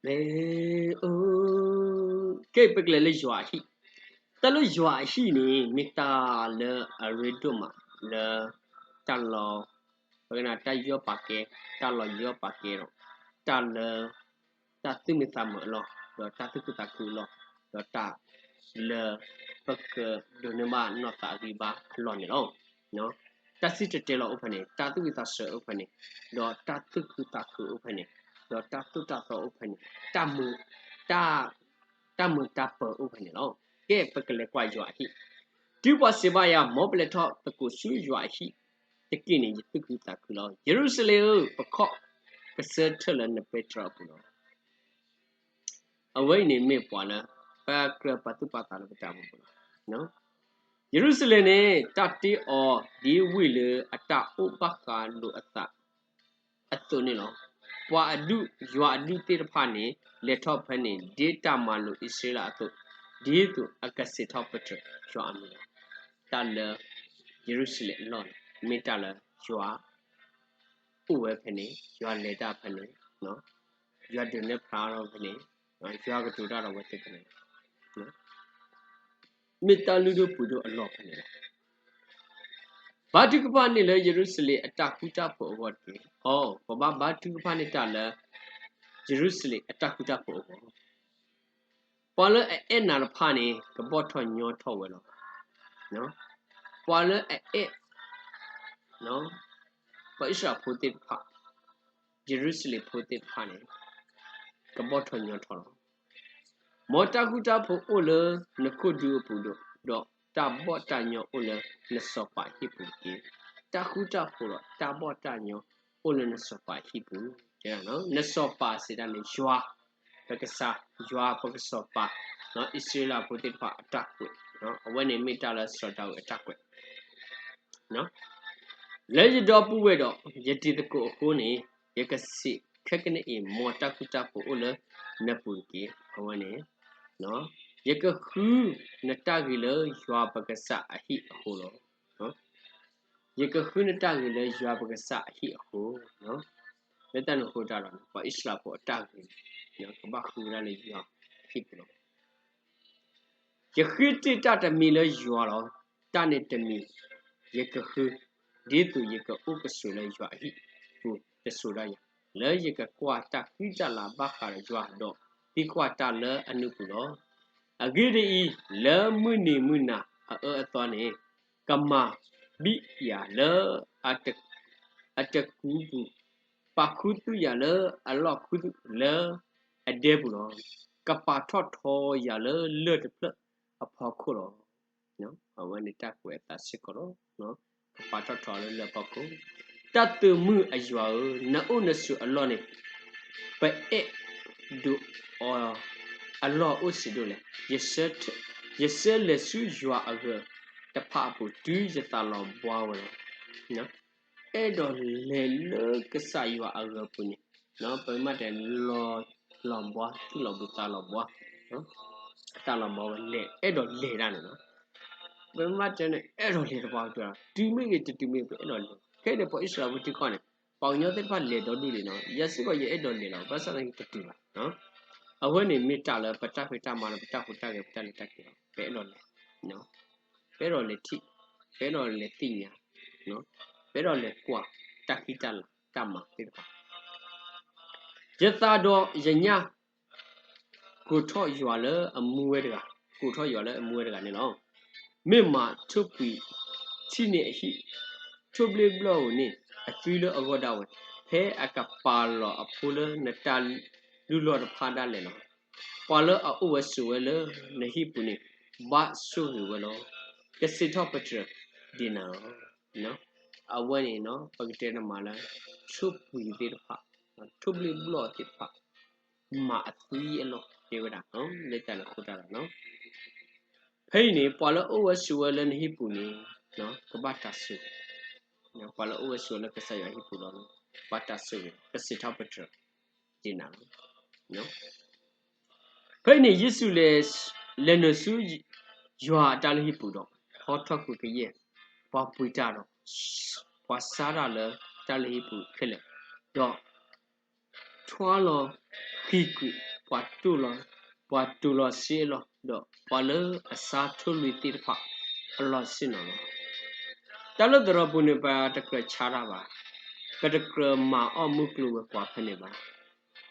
မ့ၢ်အိၣ်, ကဲ ပကလဲၤလၢယွၤအဟံၣ်, တၢ်လၢယွၤအဟံၣ်န့ၣ် မ့ၢ်တၢ်လၢအရ့ဒိၣ်မးလၢ တၢ်လီၤ, ပကနၣ်တၢ်ယီၢ်ပာ်ကဲ, တၢ်လီၤယီၢ်ပာ်ကဲဒီး တၢ်လၢ တၢ်သူၣ်မံသးမုာ်အလီၢ်, ဒီးတၢ်သူၣ်ခုသးခုအလီၢ်, ဒီးတၢ်လၢ ပကဒိးန့ၢ်ဘၣ်နီၢ်သးအဂံၢ်ဘါအလီၢ်န့ၣ်လီၤ. တၢ်စံၣ်တဲၤတဲလီၤအိၣ်ဖဲန့ၣ်, တၢ်သူၣ်ဝံၣ်သးဆၢအိၣ်ဖဲန့ၣ်, ဒီးတၢ်သူၣ်ခုသးခုအိၣ်ဖဲန့ၣ်, ဒီးတၢ်သိၣ်တၢ်သီအိၣ်ဖဲန့ၣ်, တၢ်မုာ်, တၢ်, တၢ်မုာ်တၢ်ပၢၤအိၣ်ဖဲန့ၣ်လီၤ. ကဲ ပကလဲၤကွၢ်ယွၤအဟံၣ်, တုၤပှၤစံးဘၣ်ယၤ မ်ပလဲၤထီၣ်သကိးဆူယွၤအဟံၣ်တက့ၢ်န့ၣ် ယသူၣ်ခုသးခုလီၤ. ယရူၤၡလ့ၣ်ဧၢ, ပခီၣ်ကဆၢထၢၣ်လၢနပဲတြီအပူၤလီၤ. အဝဲအံၤန့ၣ်မ့ၢ်ပှၤလၢ ပကြၢးပာ်သူၣ်ပာ်သးလၢပတၢ်အိၣ်မူပူၤလီၤ. ယရူၤၡလ့ၣ်န့ၣ် တၢ်တ့အီၤဒ်ဝ့ၢ်လၢအတၢ်အိၣ်ဘၣ်ဃးလိာ်အသးအသိးန့ၣ်လီၤ. ပှၤအဒူၣ်, ယွၤအဒူၣ်သ့ၣ်တဖၣ်န့ၣ် လဲၤထီၣ်ဖဲန့ၣ် ဒ်တၢ်မၤလိာ်အံၣ်စရ့လးအသိး, ဒ်သိးအကစံးထီၣ်ပတြၢၤယွၤအမံၤလီၤ. တၢ်လၢယရူၤၡလ့ၣ်အလီၢ်န့ၣ် မ့ၢ်တၢ်လၢယွၤ အိၣ်ဝဲဖဲန့ၣ်, ယွၤလဲၤတၢ်ဖဲန့ၣ်, ယွၤဒုးနဲၣ်ဖျါထီၣ်ဖဲန့ၣ်, ယွၤကတိၤတၢ်ဒီးအဝဲသ့ၣ်ဖဲန့ၣ်, မ့ၢ်တၢ်လုၢ်ဒိၣ်ပှ့ၤဒိၣ်အလီၢ်ဖဲန့ၣ်လီၤ. ဘါထုကဖၣ်န့ၢ်လၢယရူၤၡလ့ၣ်အတၢ်ဃူတၢ်ဖိးအဂီၢ်တက့ၢ်. အီ, ပဘၣ်ဘါထုကဖၣ်န့ၢ်တၢ်လၢ ယရူၤၡလ့ၣ်အတၢ်ဃူတၢ်ဖိးအဂီၢ်, ပှၤလၢအအဲၣ်နၤတဖၣ်န့ၣ် ကဘီၣ်ထီၣ်ညီထီၣ်ဝဲလီၤ. ပှၤလၢအအဲၣ် ပှၤအံၣ်စရ့လးဖိသ့ၣ်တဖၣ်, ယရူၤၡလ့ၣ်ဖိသ့ၣ်တဖၣ်န့ၣ် ကဘီၣ်ထီၣ်ညီထီၣ်လီၤ. မ်တၢ်ဃူတၢ်ဖိးအိၣ်လၢနခိၣ်ဒူအပူၤဒီး, ဒီးတၢ်ဘီၣ်တၢ်ညီအိၣ်လၢနစီၤပၤအဟံၣ်ပူၤတက့ၢ်. တၢ်ဃူတၢ်ဖိးဒီးတၢ်ဘီၣ်တၢ်ညီအိၣ်လၢနစီၤပၤအဟံၣ်ပူၤ, နစီၤပၤစံးတၢ်န့ၣ် ယွၤ, ပကစၢ်, ယွၤပကစီၤပၤ, အံၣ်စရ့လးဖိသ့ၣ်တဖၣ်အတၢ်ကွဲး, အဝဲန့ၣ်မ့ၢ်တၢ်လၢစီၤဒၤဝံးအတၢ်ကွဲး လၢယဒီပုၢ်ဝဲၢ်ဒီး ယတံၤသကိးအဃိန့ၣ်, ယကစံးခဲကနံၣ်အံၤ မ်တၢ်ဃူတၢ်ဖိးအိၣ်လၢနပူၤတက့ၢ်. အဝဲန့ၣ်, ယကဃုနတၢ်ဂ့ၤလၢယွၤပကစၢ်အဟံၣ်အဃိလီၤ. ယကဃုနတၢ်ဂ့ၤလၢယွၤပကစၢ်အဟံၣ်အဃိ, လၢတၢ်န့ၣ်အဃိတၢ်ဒီး ပှၤအံၣ်စရ့လးဖိအတၢ်ဂ့ၤန့ၣ် ကဘၣ်ဃုဝဲဒၣ်လၢယွၤအဟံၣ်ပူၤလီၤ. ယဃ့တ့ၢ်တၢ်တမံၤလၢယွၤလီၤ. တၢ်န့ၣ်တမံၤယကဃု, ဒ်သိးယကအိၣ်ကဆိးလၢယွၤအဟံၣ်ပူၤတစိၤဒၣ်ယၤ, လၢယကကွၢ်တၢ်ဃံတၢ်လၤဘၣ်ဃးဒီးယွၤ, ဒီးသံကွၢ်တၢ်လၢအနုာ်ပူၤလီၤ. အဂ့ၢ်ဒ်အံၤ, လၢမုၢ်နံၤမုၢ်နၤအအၢအသီန့ၣ်, ကမၤဘံၣ်ယၤလၢအတကူပူၤ, ပာ်ခူသူၣ်ယၤလၢအလီၢ်ခူသူၣ်လၢအဒဲပူၤလီၤ. ကပာ်ထီၣ်ထီယၤလၢလၢၢ်တဖျၢၣ်အဖီခိၣ်လီၤ. အဝဲန့ၣ်တၢ်ကွဲးအသးစ့ၢ်ကီးလီၤ. ကပာ်ထီၣ်ထီလၢလၢၢ်ဖီခိၣ်, တၢ်သုးမုၢ်အယွၤဧၢ, နအိၣ်နဆိးအလီၢ်န့ၣ်, ပအဲၣ်ဒိးအီၤအလီၢ်အိၣ်ဆံးဒိၣ်လဲၣ်. ယဆၢလဲၤဆူယွၤအဂၢၤတဖၣ်အပူၤ တုၤယသးလီၤဘှါဝဲလီၤ. အဲၣ်ဒိးလဲၤလၢကစၢ်ယွၤအဂၢၤပူၤန့ၣ်, ပမ့ၢ်တဲ လီၤဘှါ, သူၣ်လီၤဘှါသးလီၤဘှါ, သးလီၤဘှါဝဲလဲၤ, အဲၣ်ဒိးလဲၤတၢ်န့ၣ်လီၤ. ပမ့ၢ်တဲန့ၣ် အဲၣ်ဒိးလဲၤတပှၢ်ကတၢၢ်, တုၤမ့ၢ်ဂ့ၤတတုၤမ့ၢ်ဂ့ၤ ပအဲၣ်ဒိးလဲၤ. ခဲအံၤန့ၣ် ပှၤအံၣ်စရ့လးဖိထံကီၢ်န့ၣ်, ပှၤကညီသ့ၣ်တဖၣ်လဲၤဒီဒူၣ်ဒံးနီၤ, ယဲစ့ၢ်ကီးယအဲၣ်ဒိးလဲၤလီၤ, ဘၣ်ဆၣ်သနာ်က့တတုၤဘၣ်. အဝဲန့ၣ်မ့ၢ်တၢ်လၢပတၢ်ဖံးတၢ်မၤဒီး ပတၢ်ဟူးတၢ်ဂဲၤ ပတၢ်လဲၤတၢ်က့ၤလီၤ, ပအဲၣ်ဒိးလဲၤ, ပအဲၣ်ဒိးလဲၤထံၣ်, ပအဲၣ်ဒိးလဲၤသ့ၣ်ညါ, ပအဲၣ်ဒိးလဲၤကွၢ်တၢ်ဃံတၢ်လၤတၢ်မၤသ့ၣ်တဖၣ် ယသးဒီးယညၣ် ကိးထီၣ်ယွၤလၢအမူဝဲတဂၤ, ကိးထီၣ်ယွၤလၢအမူဝဲတဂၤန့ၣ်လီၤ. မ့ၢ်မးထိၣ်ပှံၤထံၣ်န့ၢ်အဟံၣ်, ထိၣ်ဘျ့ဘျီၣ်ဧိၤန့ၣ် အသွံလၢအဂီၢ်ဒၣ်ဝဲ, ဖဲအကပာ်လီၤအဖိလၢနတၢ်လုၢ်လီၢ်တဖၣ်ဒၣ်လဲာ်လီၤ. ပှၤလၢအအိၣ်ဝဲဆိးဝဲလၢနဟံၣ်ပူၤန့ၣ် ဘၣ်ဆိၣ်ဂ့ၤဝဲလီၤ. ကစံးထီၣ်ပတြၢၤဒံးနၤလီၤ. အဝဲန့ၣ် ပကတဲနမးလၢ ထိၣ်ပှံၤသ့ၣ်တဖၣ်, ထိၣ်ဘျ့ဘျီၣ်သ့ၣ်တဖၣ် မၤအသွံအလီၢ်တဲဝဲဒၣ် လၢတၢ်န့ၣ်အဃိတၢ်လီၤ. ဖဲအံၤန့ၣ် ပှၤလၢအအိၣ်ဝဲဆိးဝဲလၢနဟံၣ်ပူၤန့ၣ် ကဘၣ်တၢ်ဆိၣ်ဂ့ၤ, ပှၤလၢအအိၣ်ဝဲဆိးဝဲလၢကစၢ်ယွၤဟံၣ်ပူၤလီၤ, ဘၣ်တၢ်ဆိၣ်ဂ့ၤ, ကစံးထီၣ်ပတြၢၤဒံးနၤလီၤ. ဖဲအံၤန့ၣ် ယ့ၣ်ၡူးလဲၤ, လဲၤနုာ်ဆူ ယွၤအတၢ်လုၢ်ဟံၣ်ပူၤဒီး ဟီထီၣ်ကွံာ်ကယဲၢ်ပှၤပှ့ၤတၢ်ဒီး ပှၤဆါတၢ်လၢတၢ်လုၢ်ဟံၣ်ပူၤခဲလၢာ်, ဒီးထွါလီၤဃံၤကွံာ် ပှၤတိၢ်လီၤ, ပှၤတိၢ်လီၤဆ့အလီၢ်, ဒီးပှၤလၢအဆါထိၣ်လွံၢ်သ့ၣ်တဖၣ်အလီၢ်ဆ့ၣ်နီၤလီၤ. တၢ်လၢသရိာ်ပူၤန့ၣ် ပတကြၢးဆါတၢ်ဘၣ်, ပတကြၢးမၤအီၣ်မုၢ်ကျိၤဝဲၤကွာ်ဖဲန့ၣ်ဘၣ်,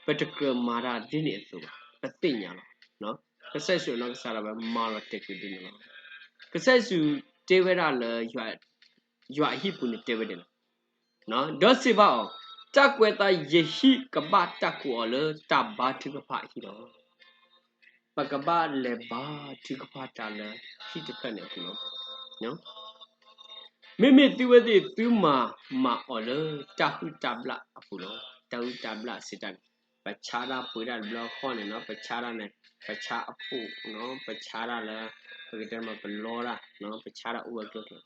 ပတကြၢးမၤတၢ်ဒ်န့ၣ်အသိးဘၣ်, ပသ့ၣ်ညါလီၤ. ကစၢ်ယ့ၣ်ၡူးအနီၢ်ကစၢ်ဒၣ်ဝဲမၤလီၤတဲာ်ကွံာ်ဒ်န့ၣ်လီၤ. ကစၢ်ယ့ၣ်ၡူးတဲဝဲဒၣ်လၢ ယွၤအဟံၣ်ပူၤန့ၣ်တဲဝဲဒၣ်လီၤ. ဒီးစံးဘၣ်အီၤ, တၢ်ကွဲးအသး ယဟံၣ်ကဘၣ်တၢ်ကိးအီၤလၢတၢ်ဘါထုကဖၣ်အဟံၣ်လီၤ. ပကဘၣ်လဲၤဘါထုကဖၣ်တၢ်လၢဟံၣ်တဖျၢၣ်န့ၣ်အပူၤလီၤ. မ့မ့ၢ်သုဝဲသ့ၣ် သုမၤမၤအီၤလၢတၢ်ဟုၣ်တၢ်ဘျၣ်အပူၤလီၤ. တၢ်ဟုၣ်တၢ်ဘျၣ်စံးတၢ်န့ၣ် ပဆါတၢ်ပှ့ၤတၢ်တဘျီဃီန့ၣ်နီၤ, ပဆါတၢ်န့ၣ် ပဆါအဖိနီၤ, ပဆါတၢ်လၢ ပကတဲမး ပလီတၢ်, ပဆါတၢ်အိၣ်ဝဲကျိၤကျိ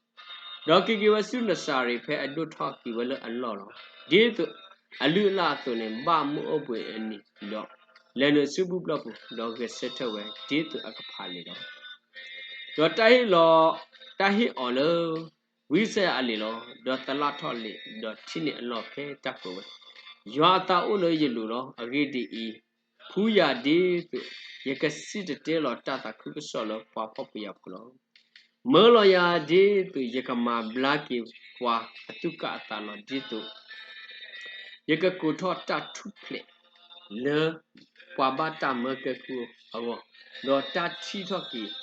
ၤ, ဒီးက့ၤက့ၤဝဲဆူနစၤရ့း ဖဲအဒိၣ်ထီၣ်က့ၤဝဲလၢအလီၢ်လီၤ. ဒ်သိးအလုၢ်အလၢ်အသိးန့ၣ် ဘၣ်မုၢ်အိၣ်ဘှံးအနံၤဒီး လဲၤနုာ်ဆူဘူၣ်ဘျီၣ်ပူၤ, ဒီးဂဲၤဆၢထၢၣ်ဝဲ ဒ်သိးအကဖးလံာ်လီၤ. ဒီးတၢ်ဟ့ၣ်လီၤ, တၢ်ဟ့ၣ်အီၤလၢ ဝံကစၢ်ယွၤအလံာ်လီၤ. ဒီးသလၣ်ထီၣ်လံာ်, ဒီးထံၣ်န့ၢ်အလီၢ်ဖဲတၢ်ကွဲးဝဲ, ယွၤအသးအိၣ်လၢယလိၤလီၤ. အဂ့ၢ်ဒ်အံၤ, ဖှူယၤဒ်သိးယကစံၣ်တဲၤတဲလီၤတၢ်သးခုကစီၣ်လၢပှၤဖှီၣ်ဖိယာ်ဖိလီၤ. မၢလီၤယၤဒ်သိးယကမၤဘျါက့ၤပှၤအသူၣ်ကၢ်အသးလီၤ. ဒ်သိး ယကကိးထီၣ်တၢ်ထူၣ်ဖျဲးလၢ ပှၤဘၣ်တၢ်မၢကဲကုၢ်အဂီၢ်, ဒီးတၢ်ထံၣ်ထီၣ်က့ၤ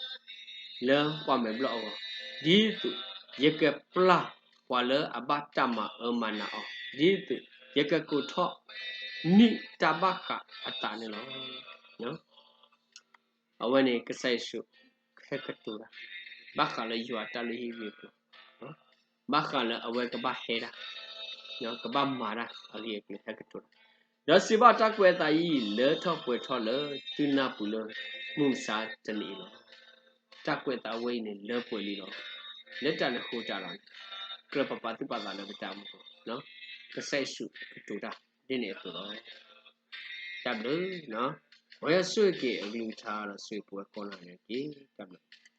လၢပှၤမဲာ်ဘျီၣ်အဂီၢ်, ဒ်သိးယကပျၢ်ပှၤလၢအဘၣ်တၢ်မၤအၢမၤနးအီၤ, ဒ်သိးယကကိးထီၣ်နံၣ်တၢ်ဘၣ်ဃးအသးန့ၣ်လီၤ. အဝဲန့ၣ် ကစၢ်ယ့ၣ်ၡူးဟဲကတိၤတၢ်, ဘၣ်ဃးလၢယွၤအတၢ်လုၢ်ဟံၣ်ဂ့ၢ်အကျိၤ, ဘၣ်ဃးလၢအဝဲကဘၣ်ဟဲတၢ်, ကဘၣ်မၤတၢ်အဂ့ၢ်အကျိၤ ဟဲကတိၤတၢ်, ဒီးစံးဘၣ်တၢ်ကွဲးအသးအံၤ လၢထီၣ်ပှဲၤထီၣ်လၢသုနၢ်ပူၤလၢ မုၢ်မဆါတနံၤအံၤလီၤ. တၢ်ကွဲးအသးဝဲအံၤန့ၣ် လၢပှဲၤလံလီၤ. လၢတၢ်န့ၣ်ဃိတၢ်ဒီး ကြၢးပာ်ပာ်သူၣ်ပာ်သးလၢပတၢ်အိၣ်မူအပူၤ, ကစၢ်ယ့ၣ်ၡူးကတိၤတၢ်ဒ်န့ၣ်အသိးလီၤ. တၢ်ဘျုး, မ်ယွၤဆိၣ်ဂ့ၤက့ၤအကလုၢ်ကထါဒီးဆိၣ်ဂ့ၤပဝဲကိးဂၤဒဲးန့ၣ်တက့ၢ်. တၢ်ဘျုး.